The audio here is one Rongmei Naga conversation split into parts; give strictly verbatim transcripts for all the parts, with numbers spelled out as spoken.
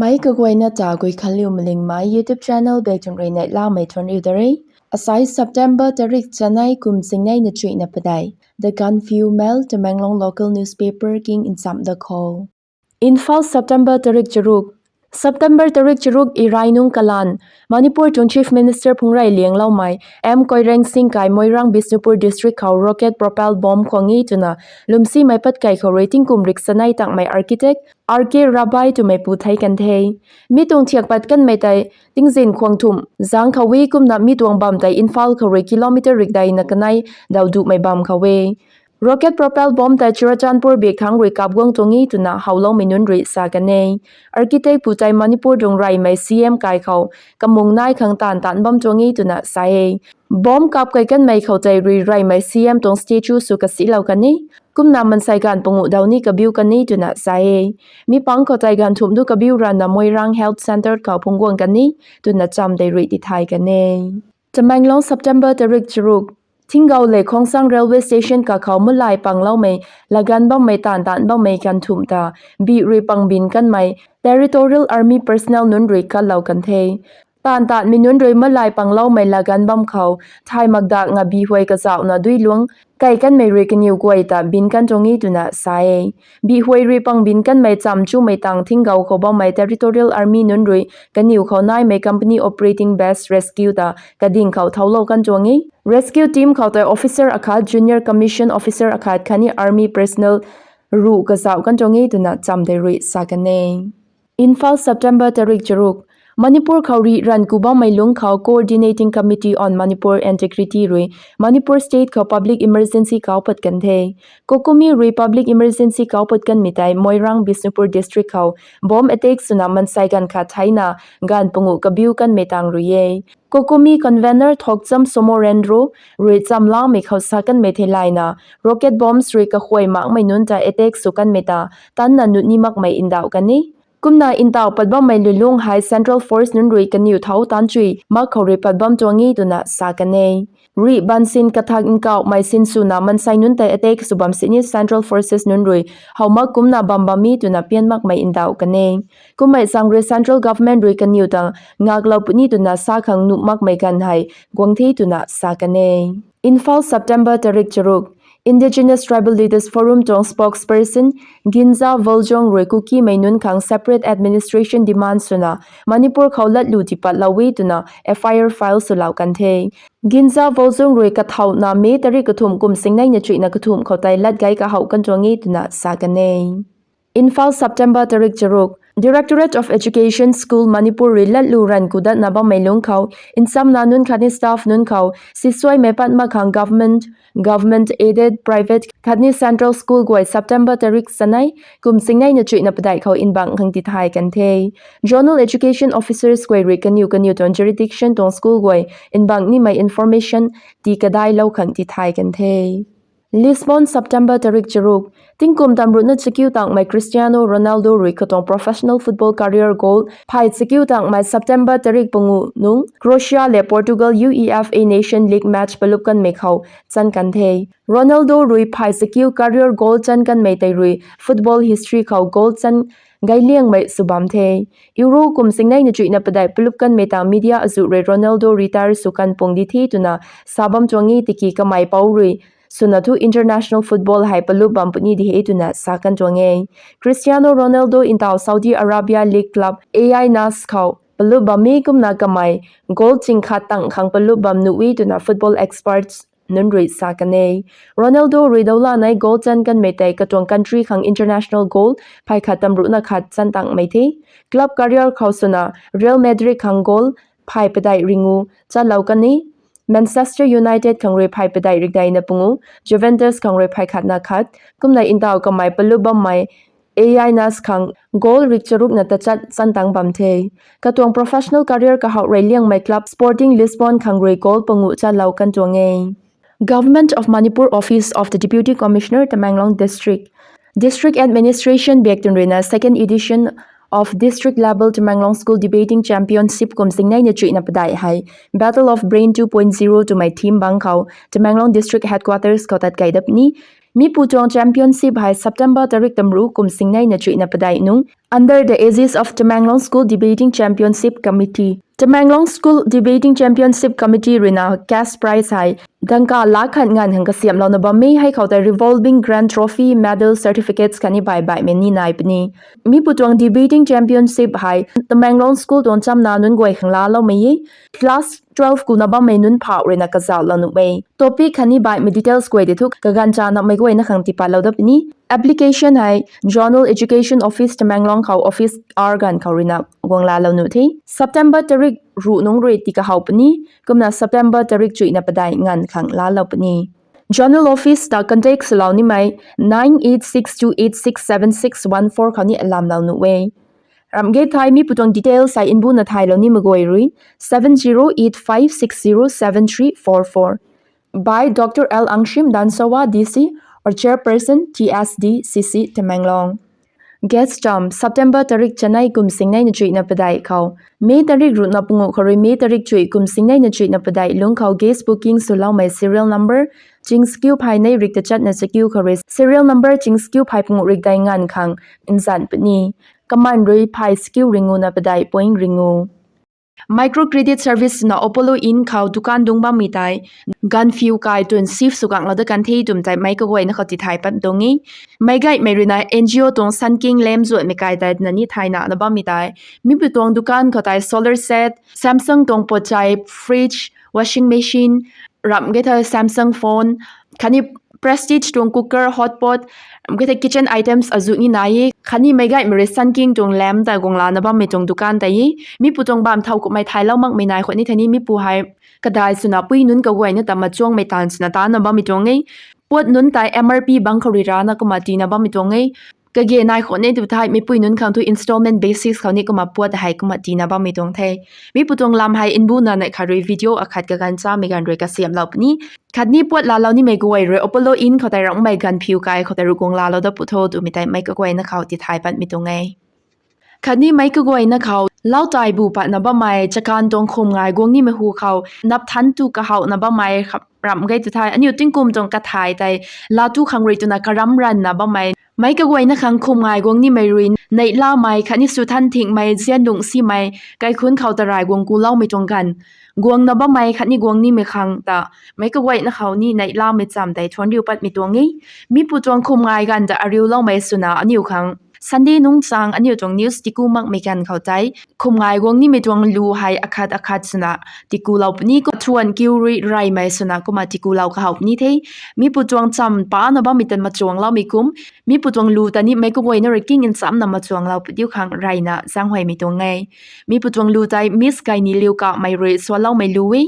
Mei kaguayna ta Guikhanliu Malingmei YouTube channel bek chun rui neihlamei thuanriu da re. Asai September tarik chanei kum singnei na chuihna padei. The Gaanphiu Mail, Tamenglong local newspaper king nchamh da khou. Imphal, September tarik charuk. September tarik charuk irai nung kalan, Manipur tuang Chief Minister Phungrei Liangloumei, M Koireng Singh kai Moirang Bishnupur district khou rocket propelled bomb khwang e twna, lwmsimei pat kai khou rui tingkum rik chanei tangmei architect R K Rabai twmei pu thei kan the. Mi tuang thiak pat kanmei tei, tingzin khwang thumh zang khou e kumna mi tuang bam tei Imphal khou rui kilometer rik dei na kanei daw duhmei bam khou e. Rocket propelled bomb tei Churachandpur bik thangc rui kap guang tuang e twna howloumei nunc rui sa kan e. Architect pu tei Manipur tuang reymei C M kai khou kamung nai khang taanv taanc bam tuang e twna sa e. Bomb kap kai kanmei khou tei rui reymei C M tuang statue sw kasilou kan e. Kumna mansei ganv panguh daw ni kabiu kan e twna sa e. Mi pang khou tei ganv thumh du kabiu rana Moirang Health Centre khou phungc guang kan e twna cham tei rui tithay kan e. Tamenglong, September tarik charuk. Thinggow le Khongsang railway station kakhou malai pangloumei, laganv bammei taanv taanc bammei ganv thumh ta, bih rui pangbin kanmei, Territorial Army personnel nunc rui kalou kan the. Taanv taanc mi nunc rui malai pangloumei laganv bam khou, thay makdak nga bih huay kazauhna dui luang, kai kanmei rui kaniw guay ta bin kan tuang e twna sa e. Bih huay rui pangbin kanmei cham chumei tang Thinggow khou bammei Territorial Army nunc rui kaniw khou naimei company operating base rescue ta kading khou thowlou kan tuang e. Rescue team khou tei officer akhat, junior commission officer akhat khatni army personnel ruh kazauh kan tuang e twna cham tei rui sa kan e. Imphal, September tarik charuk. Manipur khou rih ranv ku bammei lungc khou Coordinating Committee on Manipur Integrity rui Manipur state khou public emergency kau pat kan the. COCOMI rui public emergency kau pat kanmei tei Moirang Bishnupur district khou bomb attack swna mansei ganv khat theina ganv panguh kabiu kanmei tang rui e. COCOMI convener Thokcham Somorendro rui chamlamei khou sa kanmei theilayna, rocket bombs rui kakhuay makmei nunc ta attack sw kanmei ta tanna nuni makmei ndauh kan e. Kumna ndauh pat bammei luilung hei Central Force nunc rui kaniw thau taanc chui mak khou rui pat bam tuang e twna sa kan e. Rih bansin kathak nkauhmei sinswna mansei nunc tei attack sw bam sini Central Forces nunc rui how mak kumna bam bam e twna pian makmei ndauh kan e. Kummei zaeng rui Central Government rui kaniw ta ngaklou puni twna sa khang nuh makmei ganv hei guang the twna sa kan e. Imphal, September tarik charuk. Indigenous Tribal Leaders Forum tuang spokesperson Ginza Voljong rui Kukimei nunc khang separate administration demand swna Manipur khou latlu tipatlou e twna F I R file swlou kan the. Ginza Voljong rui kathauna May tarik kathumh kum singneina chuihna kathumh khou tei latgei kahouh kan tuang e twna sa kan e. Imphal, September tarik charuk. Directorate of Education, School Manipur rui latlu ranv kudatna bammei lungc khou nchamna nunc khatni staff nunc khou sisuaimei pat mak khang government, government aided, private khatni central school guay September tarik chanei kum singneina chuihna padeih khou nbang khang tithay kan the. Zonal education officers guay rui kaniw kaniw tuang jurisdiction tuang school guay nbang nimei information tii kadailou khang tithay kan the. Lisbon, September tarik charuk. Tingkum tamruhna chakiu tangmei Cristiano Ronaldo rui katuang professional football career goal phay chakiu tangmei September tarik panguh nung Croatia le Portugal UEFA Nation League match palup kanmei khou chan kan the. Ronaldo rui phay chakiu career goal chan kanmei tei rui football history khou goal chan gailiangmei sw bam the. Euro kum singneina chuihna padeih palup kanmei tang media azuh rui Ronaldo retire sw kan pung di the twna sa bam tuang e, tiki kamei pou rui swna thu international football hei palup bam puni di he twna sa kan tuang e. Cristiano Ronaldo ntaw Saudi Arabia league club Al Nassr khou palup bam e, kumna kamei goal ching khat tang khang palup bam nuh e twna football experts nunc rui sa kan e. Ronaldo rui dawlanei goal chan kanmei tei katuang country khang international goal phay khat tamruhna khat chan tangmei the. Club career khou swna Real Madrid khang goal phay padeih ringu chalou kan e. Manchester United khang rui phay padeih rikdeina pangu, Juventus khang rui phay khatna khat, kumna ntaw kamei palup bammei Al Nassr khang goal rik charukna tachat chan tang bam the. Katuang professional career kahouh rui liangmei club Sporting Lisbon khang rui goal panguh chalou kan tuang e. Government of Manipur, Office of the Deputy Commissioner, Tamenglong District. District Administration biak tun ruina second edition of District Level Tamenglong School Debating Championship kum singneina chuihna padeih hei Battle of Brain two point zero twmei theme bang khou Tamenglong District Headquarters khou tat kai dap ni. Mi pu tuang championship hei September tarik tamru kum singneina chuihna padeih nung under the aegis of Tamenglong School Debating Championship Committee. Tamenglong School Debating Championship Committee ruina cash prize hei dangka lakh khat nganv khang kasiamhlouna bam e. Hei khou tei revolving grand trophy, medal, certificates khatni baih baihmei ni nai puni. Mi pu tuang debating championship hei Tamenglong School tuang chamna nunc guay khang laaloumei e. Class twelve kuna bammei nunc phauh ruina kazauhlou nuh e. Topic khatni baihmei details guay tei thu kaganv chanamei guayna khang tipatlou dat puni. Application hei Zonal Education Office Tamenglong khou office hour ganv khou ruina guang laalou nuh the. September tarik ruh nung rui tii kahow puni. Kumna September tarik chuihna padeih nganv khang laalou puni. Zonal Office ta contact swlou nimei nine eight six two eight six seven six one four khou ni alamlou nuh e. Ramh ge thei mi pu tuang details hei nbuna thaylou nimei guay rui seven zero eight five six zero seven three four four by Doctor L Angshim Dansawa, D C or Chairperson, T S D C C, Tamenglong. Guest term, September tarik chanei kum singneina chuihna padeih khou May tarik ruhna pungu khou rui May tarik chuih kum singneina chuihna padeih lungc khou guest booking swloumei serial number chingskiu phay nei rik tachatna chakiu khou rui serial number chingskiu phay pungu rik dei nganv khang nzan puni. Kaman rui phay skiu ringuna padeih point ringu. Micro credit service na Apollo Inn khou dukan dungc bammei tei ganvphiu kai tun shift sw kanglou dat kan the twmei tei meic kaguayna khou tithay pat tuang e. Meic gaymei ruina N G O tuang Sun King lam zuatmei kai tei na ni thayna na bammei tei mi pu tuang dukan khou tei solar set, Samsung tuang potchai, fridge, washing machine, ramh ge thei Samsung phone khatni Prestige tuang cooker, hotpot, ramh ge thei kitchen items azuh ni nai e. Khatni meic gaymei rui Sun King tuang lam tei guang lana bammei tuang dukan tei e. Mi pu tuang bam thau kummei thaylou makmei nai khou ni thei ni mi pu hei kadai swna pui nunc kaguayna ta machuangmei taanv swna tana bammei tuang e. Puat nunc tei M R P bangc khou rui rana kumna tiina bammei tuang e. Kage nai khou ni tw thei mipui nunc khang thu installment basis khou ni kumna puat hei kumna tiina bammei tuang the. Mi pu tuang lam hei nbuna neih khat rui video akhat kaganv chamei ganv rui kasiamhlou puni. Khatni puat laalou nimei guay rui Apollo Inn khou tei ramhmei ganvphiu kai khou tei rui guang laalou dat pu tho twmei tei meic kaguayna khou tithay patmei tuang e. Khatni meic kaguayna khou lau taibu patna bammei chakan tuang khum ngai guang nimei hu khou nap than tu kahouhna bammei ramh ge tw thei aniu tingkum tuang kathay tei laa tu khang rui twna karam ranvna bammei meic kaguayna khang khum ngai guang nimei rui neihlamei khatni sw than thingmei zian lungh simei kaikhunc khou tarai guang kuloumei tuang ganv guangna bammei khatni guang nimei khang ta meic kaguayna khou ni neihlamei cham tei thuanc riu patmei tuang e. Mi pu tuang khum ngai ganv ta ariuloumei swna aniu khang Sunday nungc chang aniu tuang news tiku makmei ganv khou tei khum ngai guang nimei tuang lu hei akhat akhat swna tikulou puni, kathuan kiu rui reymei swna kumna tikulou kahow puni the. Mi pu tuang cham pana bammei tan machuangloumei kum mi pu tuang lu ta ni meic kaguayna rui king nchamna machuanglou padiu khang reyna zaenghuaymei tuang e. Mi pu tuang lu tei Miss Gaini Liu Kamei rui sualoumei lu e.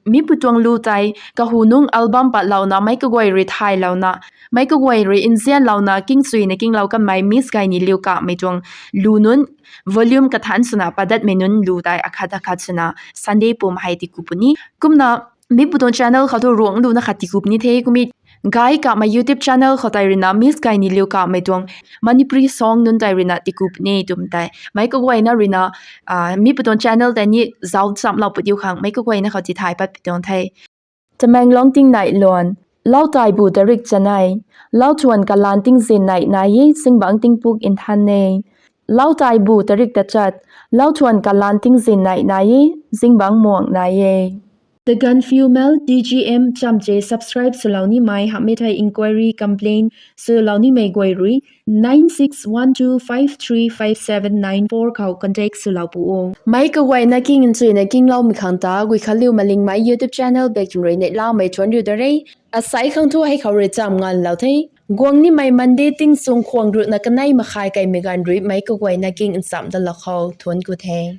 Mi pu tuang lu tei kahu nungc album patlouna meic kaguay rui thaylouna meic kaguay rui nzianlouna kingchuina kinglou kanmei Miss Gaini Liu Kamei tuang lu nunc volume kathanc swna padatmei nunc lu tei akhat akhat swna Sunday pum hei tiku puni. Kumna mi pu tuang channel khou thu ruang luna khat tiku puni the. Kumna Gai Kamei YouTube channel khou tei ruina Miss Gaini Liu Kamei tuang Manipuri song nunc tei ruina tiku puni twmei tei meic kaguayna ruina mi pu tuang channel tei ni zauc chamlou padiu khang meic kaguayna khou tithay patpui tuang the. Tamenglong tingnai luan. Lau taibu tarik chanei. Lau thuan kalan tingzin neih nai e, zingbangc tingpuk nthan e. Lau taibu tarik tachat. Lau thuan kalan tingzin neih nai e, zingbangc muang nai e. The Gaanphiu Mail, T G M, chamche subscribe swlou nimei hamhmei thei inquiry, complaint swlou nimei guay rui nine six one two five three five seven nine four khou contact swlou pu o. Meic kaguayna king nchuina kingloumei khang ta gui khatliu malingmei YouTube channel bek rui neihlamei thuanc riu da re. Asei khang thu hei khou rui cham nganvlou the. Guang nimei Monday tingchung khwang ruhna kanei makhai kaimei ganv rui meic kaguayna king ncham dalou khou thuanc ku the.